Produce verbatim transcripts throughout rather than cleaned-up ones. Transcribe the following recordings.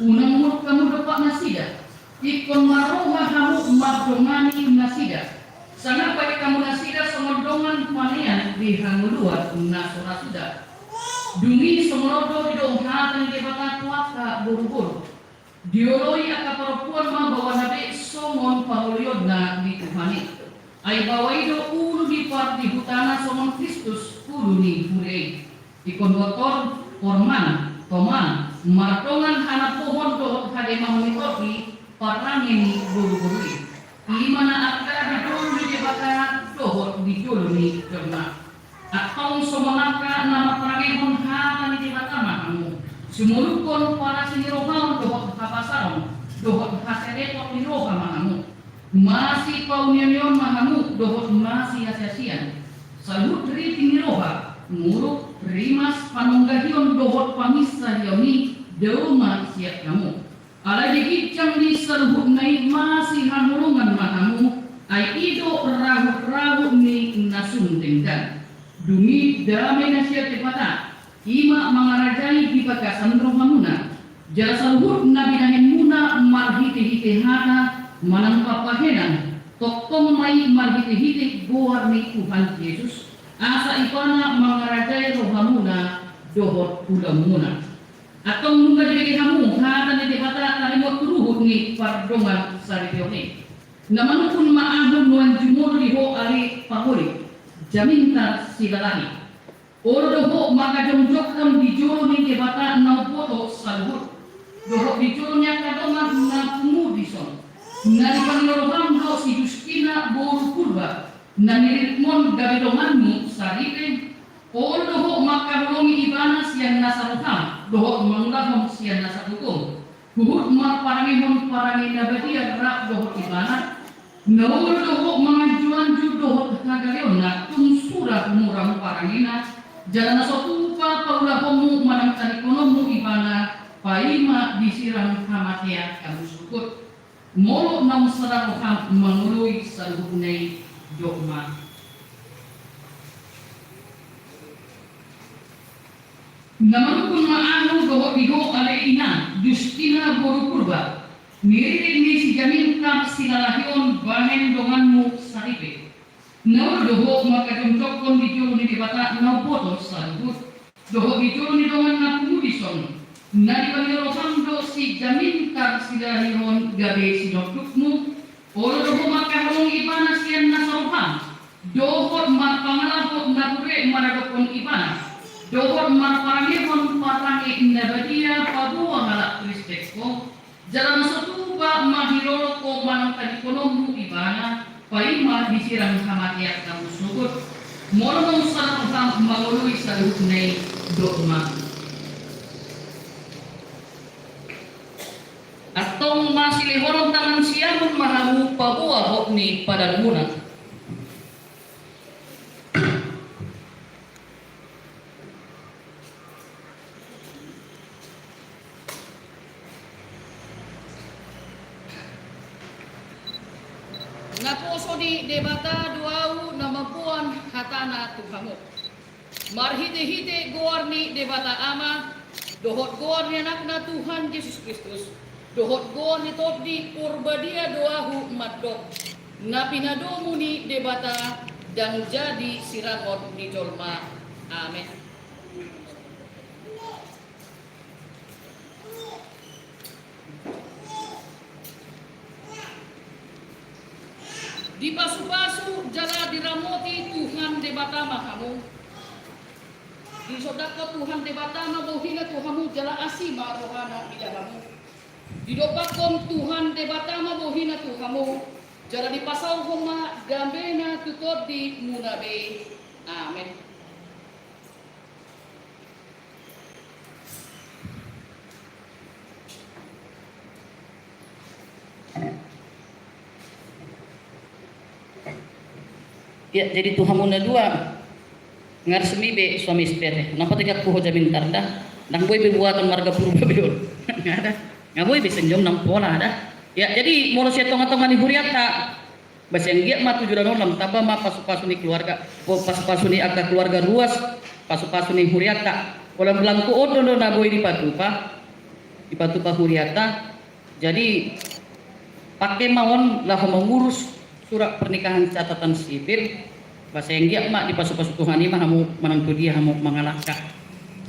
Unang muruk hamu dompak nasida, ingkon marroha hamu mandongani nasida. Sanga baen hamu nasida songon dongan panean di hangoluan na so ra suda. Dung i songon on do didok hata ni Debata tu angka boruboru: Dioloi angka parompuan ma baoanna be songon pangoloionna di Tuhan i. Ai baoa i do ulu ni pardihutana songon Kristus ulu ni huria i. Ingkon botor, porman, toman, mardongan hanambohon dohot hademahon ni tondi parrange ni boruboru i. I ma na arga di jolo ni Debata dohot di jolo ni jolma. Antong songon angka na marparangehon hata ni Debata ma hamu. Sumolukhon parasi ni rohaon dohot hapasaron dohot hasereton ni roha ma hamu. Masipaunionon ma hamu dohot masiasiasian. Saluhut riting ni roha, muruk, rimas, panonggahion dohot panginsaion i dao ma sian hamu. Alai di ginjang ni saluhutna i masihaholongan ma hamu, ai i do rahutrahut ni na sun denggan. Dung i dame na sian Debata, i ma mangarajai di bagasan rohamuna. Jala saluhut na binahenmuna marhitehite hata manang pambahenan, tongtong ma i marhitehite goar ni Tuhan Jesus, asa Ibana mangarajai rohamuna dohot ulaonmuna. Antong nunga dibege hamu hata ni Debata taringot tu ruhut ni pardongansaripeon i. Na manungkun ma ahu nuaeng jumolo di ho ale pangoli, Jamintar Silalahi. Olo do ho mangkajongjongkon di jolo ni Debata na umboto saluhut, dohot di jolo ni angka dongan na pungu dison, na dipangido roham do si Justina boru Purba, na niriritmon gabe donganmu saripe. Olo do ho mangkaholongi ibana sian nasa roham dohot mangulahon sian nasa gogom, huhut marparangehon parange na badia rap dohot ibana. Na olo do ho manganjuanju dohot hagaleonna tung sudah murang parangena, jala na so tupa paulahonmu manang tadingkononmu ibana, paima disirang hamatean hamu sogot. Molo naung sada roham mangoloi saluhutna i, dok ma. Na manungkun ma ahu dohot di ho ale ina Justina boru Purba, niririt ni si Jamintar Silalahi on bahen donganmu saripe. Na olo do ho mangkajongjongkon di jolo ni Debata na umboto saluhut, dohot di jolo ni dongan na pungu dison, na dipangido roham do si Jamintar Silalahi on gabe sinondukmu. Olo do ho mangkaholongi ibana sian nasa roham, dohot marpangalaho na bure maradophon ibana, dohot marparangehon parange na badia paboa halak Kristen ho. Jala na so tupa mangilolop ho manang tadingkononmu ibana, paima disirang hamatean hamu sogot. Molo naung sada roham mangoloi saluhutna i, dok ma. Antong masilehonon tangan siamun ma hamu paboa hot ni padanmuna. Naposo ni Debata do ahu na mamboan hatana tu hamu. Marhitehite goar ni Debata Ama, dohot goar ni Anakna Tuhan Jesus Kristus, dohot goar ni Tondi Porbadia do ahu mandok, na pinadomu ni Debata ndang jadi sirangon ni jolma. Amen. Dipasupasu jala diramoti Tuhan Debata ma hamu. Disondangkon Tuhan Debata ma bohina tu hamu jala asi ma rohana mida hamu. Didompakkon Tuhan Debata ma bohina tu hamu jala dipasaorhon ma dambena tu tondimuna be. Amen. Ya, jadi tu hamu na dua, nga resmi be suami istri, nang pategak tu ho Jamintar da, ndang boi be buatan marga Purba be on. Nga da, nga boi be songon i, ndang pola da. Ya, jadi molo sian tongatonga ni hurianta, ba sian giat ma tu joloan on, lam tamba ma pasupasu ni keluarga, o, pasupasu ni angka keluarga ruas, pasupasu ni hurianta. Olo, langkung on do na boi dipatupa. dipatupa huriata. Jadi pake ma on laho mangurus surat pernikahan catatan sipil. Ba sai anggiat ma dipasupasu Tuhan i ma hamu manang tu dia hamu mangalangka.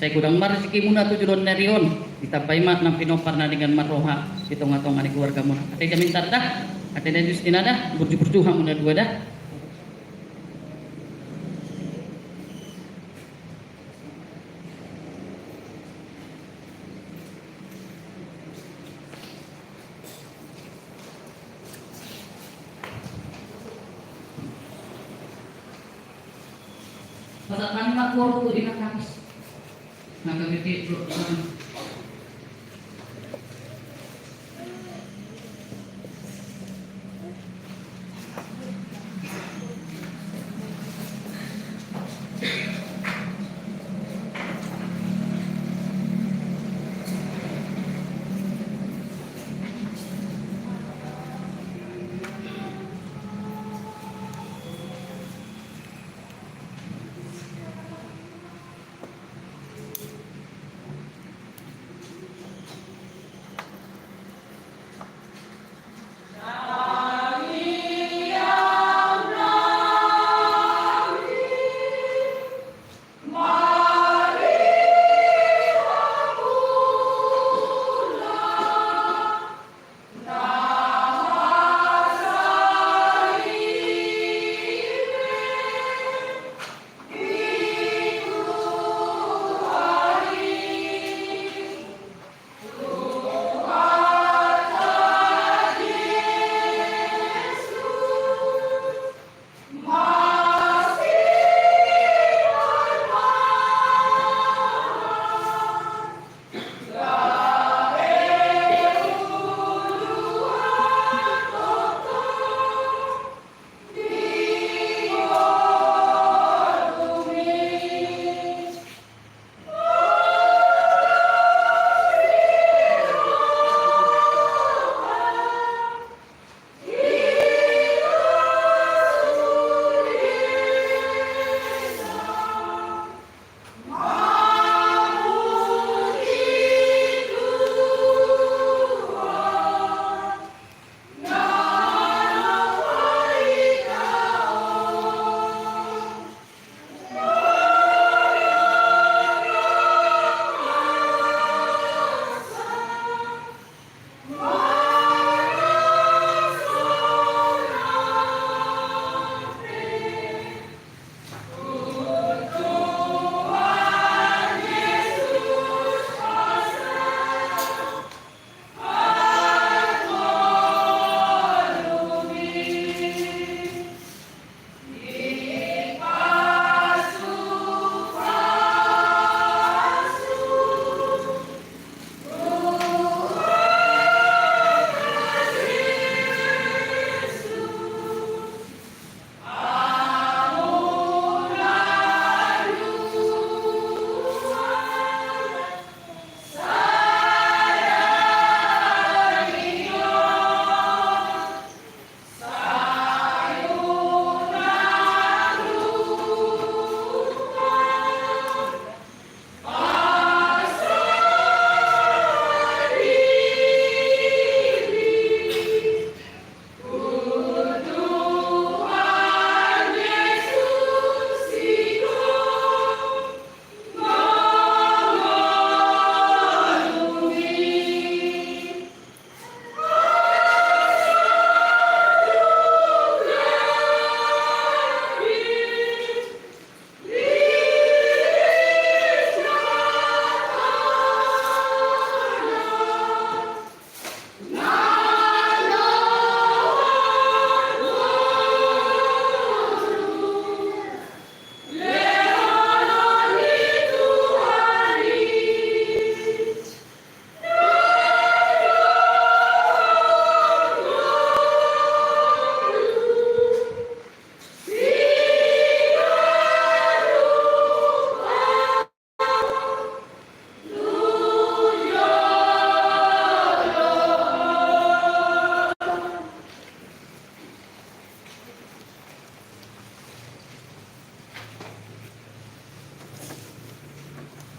Sai godang ma rezekimuna tu joloan ni ari on, ditambai ma nang pinompar na denggan marroha di tongatonga ni keluargamuna. Ate Jamintanda, ate na Justina da, burju-burju hamu na dua da. Pasahat ma koru tu inang Kamis. Maka gede bro.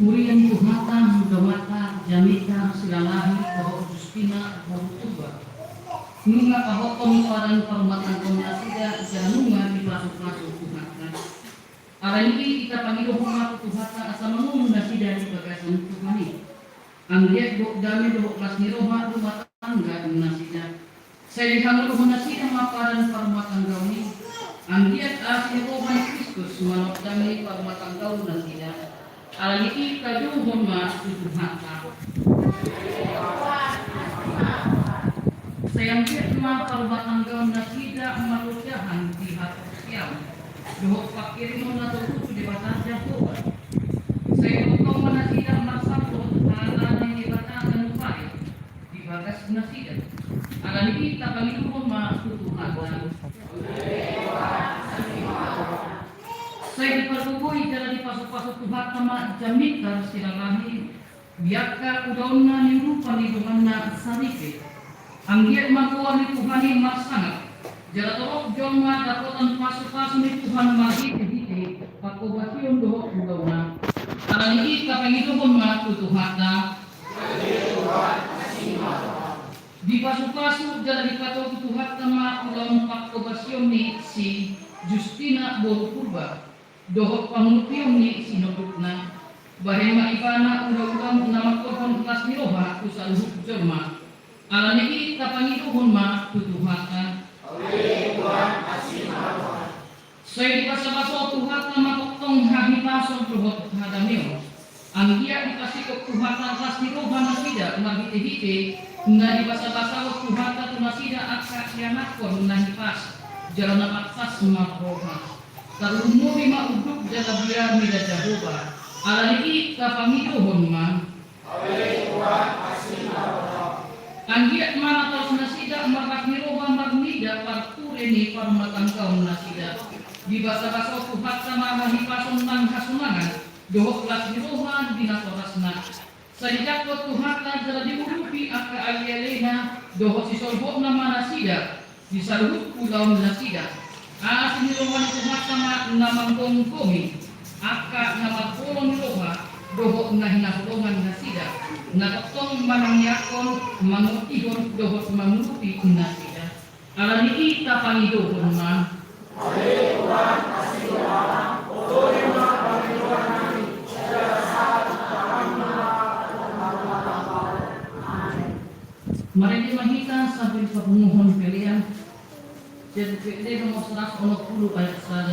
Huria ni Tuhanta, Debata, jamita silalahi, Nunga pahothon padan parumatanggaon nasida jala nunga dipasupasu Tuhanta. Alani i tapangidohon ma tu Tuhanta asa mangolu nasida di bagasan Tuhan i. Anggiat gok dame dohot las ni roha rumah tangga nasida. Sai dihangoluhon nasida ma padan parumatanggaon i. Anggiat asi ni roha ni Kristus manopdangi parumatanggaon nasida. Alani i tapangidohon ma tu Tuhanta. Sai anggiat ma parumatanggaon nasida margojahan di haporseaon dohot panghirimon na togu tu Debata Jahowa. Sai tongtong ma nasida marsangkot hata ni Debata ganup ari di bagas nasida. Alani i tapangidohon ma tu Tuhanta. Sai dipargogoi jala dipasupasu Tuhanta ma jamita Silalahi di angka ulaonna ni urupan ni donganna saripe. Anggiat ma goar ni Tuhan i marsangap jala torop jolma dapotan pasupasu ni Tuhan marhitehite pangkobasion dohot ulaonna. Alani i tapangidohon ma tu Tuhanta. Dipasupasu jala dipatogu Tuhanta ma ulaon pangkobasion ni si Justina boru Purba dohot pangurupion ni sinondukna. Bahen ma ibana ulaon na mangkorhon las ni roha tu saluhut jolma. Alani i tapangidohon ma tu Tuhanta. Sai dibasabasahon Tuhanta ma tongtong hahipason dohot hadameon. Anggiat dipasingkop Tuhanta las ni roha nasida marhitehite na dibasabasahon Tuhanta tu nasida angka ianakhon na hipas jala na pantas marroha. Tarlumobi ma unduk jala biar ni Jahowa. Alani i tapangidohon ma. Anggiat ma na taos nasida marlas ni roha marnida parhure ni parumatanggaon nasida. Dibasabasahon Tuhanta ma hahipason nang hasunangan dohot las ni roha di natorasna. Sai dijangkon Tuhanta jala diurupi angka alealena dohot sisolhotna ma nasida di saluhut ulaon nasida. Asi ni roha ni Tuhanta ma na manggomgomi angka na marholong ni roha dohot na hinaholongan nasida, na tongtong manangiangkon, mangondihon dohot mangurupi nasida. Alani i tapangidohon ma. Marende ma hita sambil papunguhon pelean. Jadi pelean nomor seratus onom puluh ayat sada.